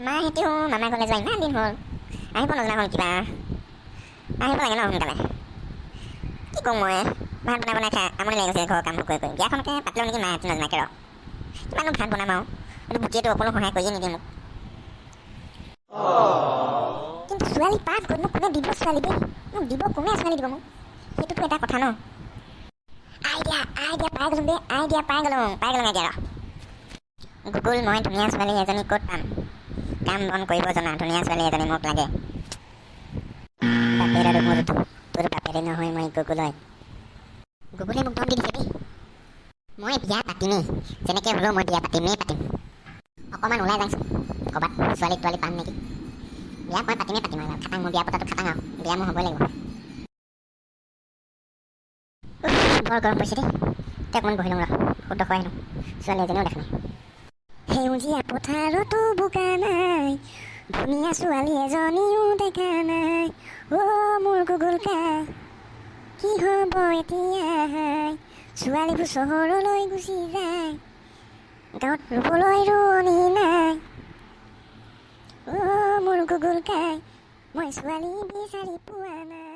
মাহঁতেও মামা ঘৰলৈ যোৱা ইমান দিন হ'ল, আহিব নজনা হ'ল কিবা। আহিব লাগে ন সোনকালে। কি ক'ম মই, ভাত বনাই বনাই খাই আমনি লাগি গৈছে। ঘৰৰ কামবোৰ কৰি কৰি বিয়াখনকে পাতিলেও নেকি মাহঁতে নজনাকে। ৰ, কিমাননো ভাত বনাম আৰু। এইটো বুটিয়েতো অকণো সহায় কৰিয়ে নিদিয়ে মোক। কিন্তু ছোৱালী পাম ক'ত? মোক কোনে দিব ছোৱালী দেই? মোক দিব কোনে? ছোৱালী দিব মোক? সেইটোতো এটা কথা ন। আইডিয়া, আইডিয়া পাই গ'লো দেই। আইডিয়া পাই গ'লো, পাই গ'লো আইডিয়া। ৰ গুগল, মই ধুনীয়া ছোৱালী এজনী ক'ত পাম? কাম বন কৰিব জনা ধুনীয়া ছোৱালী এজনী মোক লাগে। বাপেৰ আৰু মোৰতো তোৰ বাপেৰে নহয়, মই গুগল হয়। গুগলে মোক দম দি দিছে দেই। মই বিয়া পাতিমেই, যেনেকৈ হ'লেও মই বিয়া পাতিমেই পাতিম। অকণমান ওলাই যাওঁচোন, ক'ৰবাত ছোৱালী তোৱালী পাম নেকি। বিয়া মই পাতিমেই পাতিম আৰু, খাটাং। মোৰ বিয়া পতাটো খাটাং আৰু, বিয়া মোৰ হ'বই লাগিব। উফ, বৰ গৰম পৰিছে দেই। এতিয়া অকণমান বহি লওঁ ৰ। বহুত দেখুৱাই আহিলোঁ, ছোৱালী এজনীও দেখা নাই। সেউজীয়া পথাৰতো বোকা নাই, ধুনীয়া ছোৱালী এজনীও দেখা নাই। অ' মোৰ গুগল কাই, কি হ'ব এতিয়া? ছোৱালীবোৰ চহৰলৈ গুচি যায়, গাঁৱত ৰুবলৈ ৰোৱনী নাই। অ' মোৰ গুগল কাই, মই ছোৱালী বিচাৰি পোৱা নাই।